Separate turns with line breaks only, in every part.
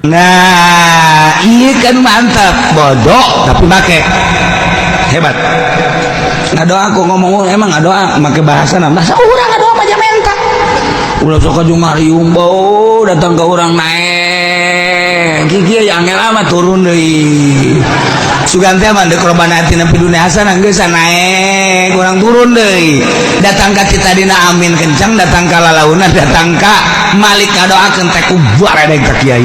Nah, iya kan mantap, bodoh tapi make hebat. Ngadoa aku ngomong emang ngadoa make bahasa bahasa urang ngadoa mah menta. Ulah sok aju ngariung bau datang ke urang naek. Kieu angel amat turun deui. Sugan teh mah deuk robana atina fid dunya hasanah geus naek urang turun deui. Datang ka cita dina amin kencang, datang ka lalaunan, datang ka Malik ngadoakeun teh ku baredeg ka kiai.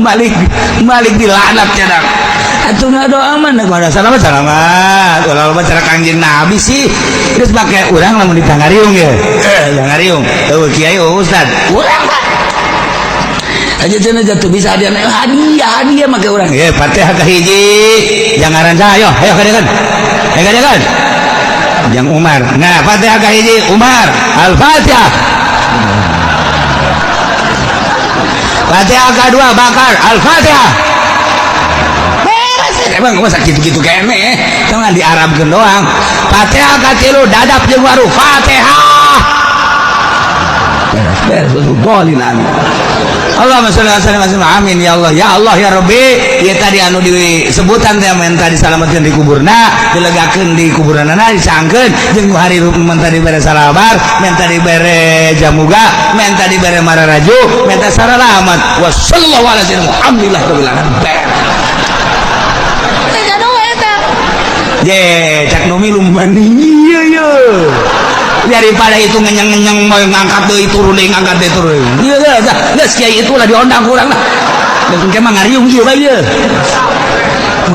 Malik Malik dilaknat cenah. Atuh ngadoa mah pada salamat salamat. Ulah loba cara Kangjeng Nabi sih. Geus make urang lamun ditangariung ye. Tangariung. Eueuh kiai eueuh ustad. Urang mah. Aja cenah jatuh bisa hadiah hadiah hadiah make urang. Ye Fatihah ka hiji. Jangan saha ayo ayo kadekan. Ayo kadekan. Jang Umar. Nah Fatihah ka hiji Umar. Al-Fatihah. Fatihah kedua Bakar. Al-Fatihah. Beres emang masa gitu-gitu kene tong di Arabkeun doang. Fatihah katilu dadap jeung waru. Fatihah. Beres beres dolin amin. Allahumma sholli ala sayyidina amin ya Allah ya Allah ya Rabbi. Ieu tadi anu disebutan teh menta disalametkeun di kuburna, dilegakeun di kuburanana, disangkeun jeung nu hari menta dibere salabar, menta dibere jamuga, menta dibere mararaju, menta saralamat. Wa sallallahu ala sayyidina Muhammadillah rabbil alamin. Je, cak nu milu mani ieu ye. Daripada itu ngenyang-ngenyang mau ngangkat deui turun deui ngangkat deui turun. Ieu geus geus kiai itulah diondang ku urang lah. Dan engke mah ngariung ieu bae ieu.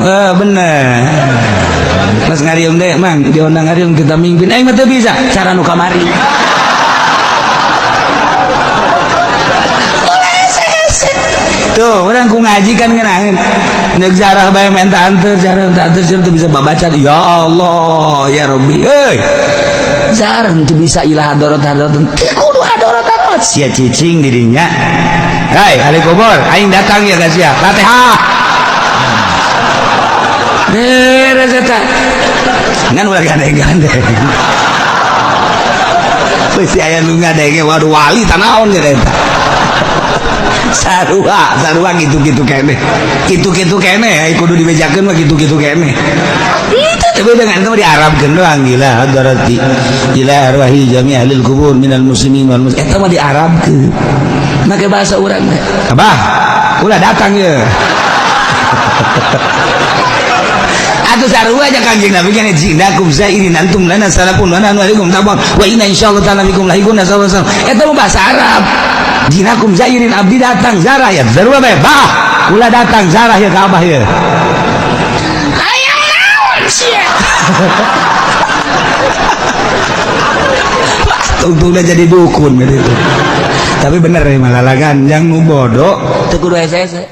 Eh bener. Mas ngariung deh, Mang, diondang ngariung kita mimpin. Aing mah teu bisa cara nu kamari. Tuh, orang ku ngaji kan ngenahin. Nek jarah bae menta anteur, jarah menta anteur teu bisa babaca. Ya Allah, ya Rabbi. Euy. Jarah teu bisa ilah hadorot hadorot. Teu kudu hadorot hadorot. Sia cicing di dinya. Hai, ahli kubur, aing datang ya guys ya. Fatihah. Beres eta. Ngan ulah gandeng-gandeng. Pasti aya nu ngadenge waduh wali tanaon ya eta. Sarua, sarua gitu-gitu kene. Gitu-gitu kene, kudu dibejakeun mah gitu-gitu kene. Itu teh beda dengan itu mah diarabkeun doang gila hadarati. Ila arwahi jami ahlil kubur minal muslimin wal muslimin. Eta mah diarabkeun. Make bahasa urang teh. Abah, ulah datang ye. Atuh sarua aja Kangjeng Nabi kan jinakum zairin antum lana salafun wa nahnu alaikum tabun wa inna insyaallah ta'ala bikum lahiqun sallallahu alaihi wasallam. Eta mah bahasa Arab. Jinakum zairin abdi datang zarah ya sarua bae bah ulah datang zarah ya ka abah ya. Hayang naon sia. Tungtungna jadi dukun gitu. Tapi bener ya malalagan yang nu bodoh teu kudu hese-hese.